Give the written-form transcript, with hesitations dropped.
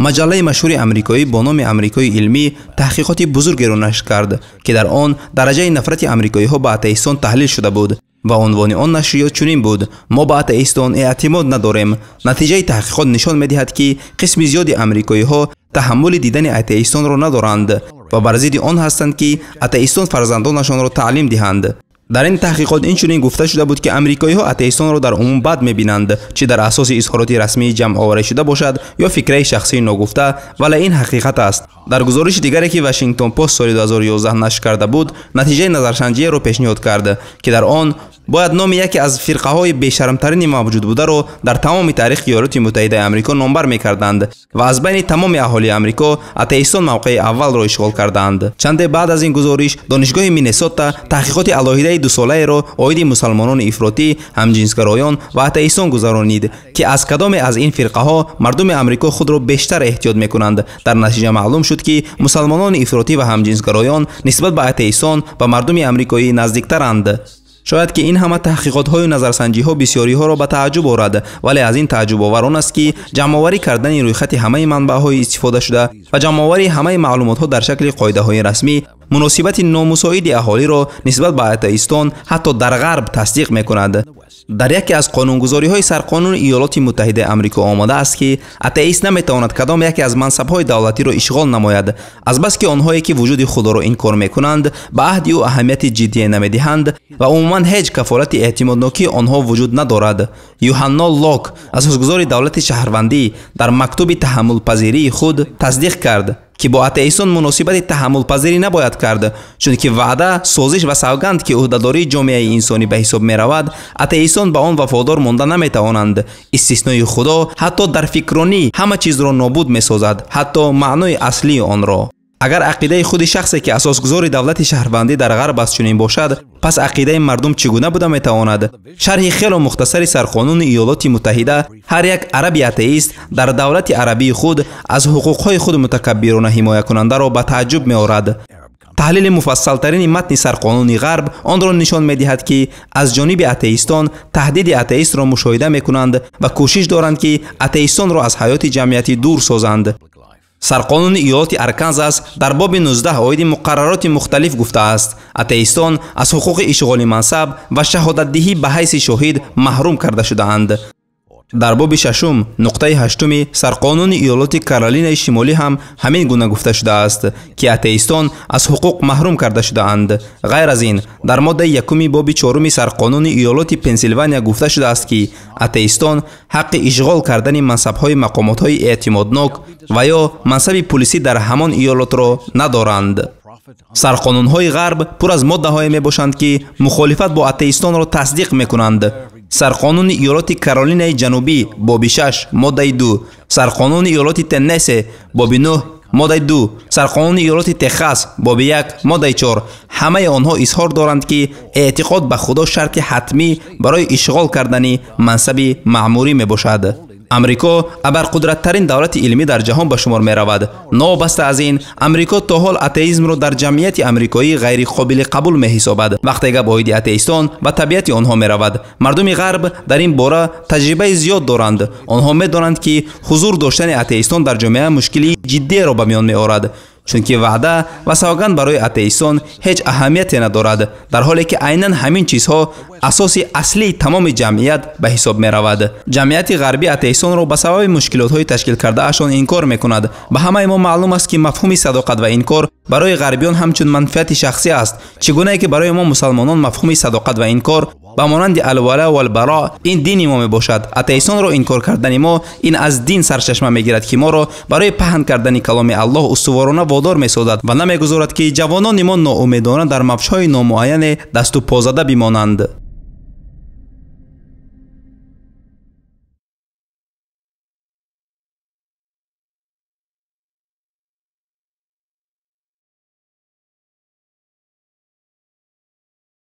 Маҷаллаи машҳури амрикоӣ бо номи Амрикои илмӣ таҳқиқоти бузургеро нашр кард, ки дар он дараҷаи нафрати амрикоиҳо ба атеистон таҳлил шуда буд ва унвони он нашриёт чунин буд: мо ба атеистон эътимод надорем. Натиҷаи таҳқиқот нишон медиҳад, ки қисми зиёди амрикоиҳо таҳаммули дидани атеистонро надоранд ва бар зидди он ҳастанд, ки атеистон фарзандонашонро таълим диҳанд. Дар ин таҳқиқот инчунин гуфта шуда буд, ки амрикоиҳо атеистонро дар умум бад мебинанд, чӣ дар асоси изҳороти расмии ҷамъоварӣ шуда бошад ё фикраи шахсии ногуфта, вале ин ҳақиқат аст. Дар гузориши дигаре, ки Вашингтон Пост соли 2011 нашр карда буд, натиҷаи назарсанҷиеро пешниҳод кард, ки дар он бояд номи яке аз фирқаҳои бешармтарини мавҷуд бударо дар тамоми таърихи Иёлоти Муттаҳидаи Амрико номбар мекарданд ва аз байни тамоми аҳолии Амрико атеистон мавқеи аввалро ишғол карданд. Чанде баъд аз ин гузориш, Донишгоҳи Миннесота таҳқиқоти алоҳидаи дусолаеро оиди мусалмонони ифротӣ, ҳамҷинсгароён ва атеистон гузаронид, ки аз кадоме аз ин фирқаҳо мардуми Амрико худро бештар эҳтиёт мекунанд. Дар натиҷа маълум шуд, ки мусалмонони ифротӣ ва ҳамҷинсгароён нисбат ба атеистон ба мардуми амрикоӣ наздиктаранд. Шояд ки ин ҳама таҳқиқотҳою назарсанҷиҳо бисёриҳоро ба тааҷҷуб орад, вале аз ин тааҷҷубовар он аст, ки ҷамъоварӣ кардани рӯйхати ҳамаи манбаъҳои истифодашуда ва ҷамъоварии ҳамаи маълумотҳо дар шакли қоидаҳои расмӣ муносибати номусоиди аҳолиро нисбат ба атеистон ҳатто дар ғарб тасдиқ мекунад. Дар яке аз қонунгузориҳои сарқонуни Иёлоти Муттаҳидаи Амрико омадааст, ки атеист наметавонад кадом яке аз мансабҳои давлатиро ишғол намояд, азбаски онҳое, ки вуҷуди худоро инкор мекунанд, ба аҳди ӯ аҳамияти ҷиддие намедиҳанд ва умуман ҳеҷ кафолати эътимоднокии онҳо вуҷуд надорад. Юҳанно Лок, асосгузори давлати шаҳрвандӣ, дар мактуби таҳаммулпазирии худ тасдиқ кард, ки бо атеистон муносибати таҳаммулпазирӣ набояд кард, чунки ваъда, созиш ва савганд, ки ӯҳдадории ҷомеаи инсонӣ ба ҳисоб меравад, атеистон ба он вафодор монда наметавонанд. Истиснои Худо ҳатто дар фикронӣ ҳама чизро нобуд месозад, ҳатто маънои аслии онро. Агар ақидаи худи шахсе, ки асосгузори давлати шаҳрвандӣ дар ғарб аст, чунин бошад, пас ақидаи мардум чӣ гуна буда метавонад? Шарҳи хело мухтасари сарқонуни Иёлоти Муттаҳида: ҳар як араби атеист дар давлати арабии худ аз ҳуқуқҳои худ мутакаббирона ҳимоякунандаро ба тааҷҷуб меорад. Таҳлили муфассалтарини матни сарқонуни ғарб онро нишон медиҳад, ки аз ҷониби атеистон таҳдиди атеистро мушоҳида мекунанд ва кӯшиш доранд, ки атеистонро аз ҳаёти ҷамъиятӣ дур созанд. Сарқонуни Иёлоти Арканзас дар боби 19 оиди муқаррароти мухталиф гуфтааст: атеистон аз ҳуқуқи ишғоли мансаб ва шаҳодатдиҳӣ ба ҳайси шоҳид маҳрум карда шудаанд. Дар боби 6 нуқтаи 8 сарқонуни Иёлоти Каролинаи Шимолӣ ҳам ҳамин гуна гуфта шудааст, ки атеистон аз ҳуқуқ маҳрум карда шудаанд. Ғайр аз ин, дар моддаи 1 боби 4 сарқонуни Иёлоти Пенсилвания гуфта шудааст, ки атеистон ҳаққи ишғол кардани мансабҳои мақомотҳои эътимоднок ва ё мансаби пулисӣ дар ҳамон иёлотро надоранд. Сарқонунҳои ғарб пур аз моддаҳое мебошанд, ки мухолифат бо атеистонро тасдиқ мекунанд. Сарқонуни Иёлоти Каролинаи Ҷанубӣ боби 6 моддаи 2, Сарқонуни Иёлоти Теннесе боби 9 моддаи 2, Сарқонуни Иёлоти Техас боби 1 моддаи 4 ҳамаи онҳо изҳор доранд, ки эътиқод ба Худо шарти ҳатмӣ барои ишғол кардани мансаби маъмурӣ мебошад. Амрико абарқудраттарин давлати илмӣ дар ҷаҳон ба шумор меравад. Новобаста аз ин, Амрико то ҳол атеизмро дар ҷамъияти амрикоӣ ғайриқобили қабул меҳисобад. Вақте гап оиди атеистон ва табиати онҳо меравад, мардуми ғарб дар ин бора таҷрибаи зиёд доранд. Онҳо медонанд, ки ҳузур доштани атеистон дар ҷомеа мушкилии ҷиддиеро ба миён меорад, чунки ваъда ва савганд барои атеистон ҳеҷ аҳамияте надорад, дар ҳоле ки айнан ҳамин чизҳо асоси аслии тамоми ҷамъият ба ҳисоб меравад. Ҷамъияти ғарбӣ атеистонро ба сабаби мушкилотҳои ташкил кардаашон инкор мекунад. Ба ҳамаи мо маълум аст, ки мафҳуми садоқат ва инкор барои ғарбиён ҳамчун манфиати шахсӣ аст, чӣ гунае ки барои мо мусалмонон мафҳуми садоқат ва инкор ба монанди алвала валбаро ин дини мо мебошад. Атеистонро инкор кардани мо ин аз дин сарчашма мегирад, ки моро барои паҳн кардани каломи Аллоҳ устуворона водор месозад ва намегузорад, ки ҷавонони мо ноумедона дар мавҷҳои номуайяне дасту позада бимонанд.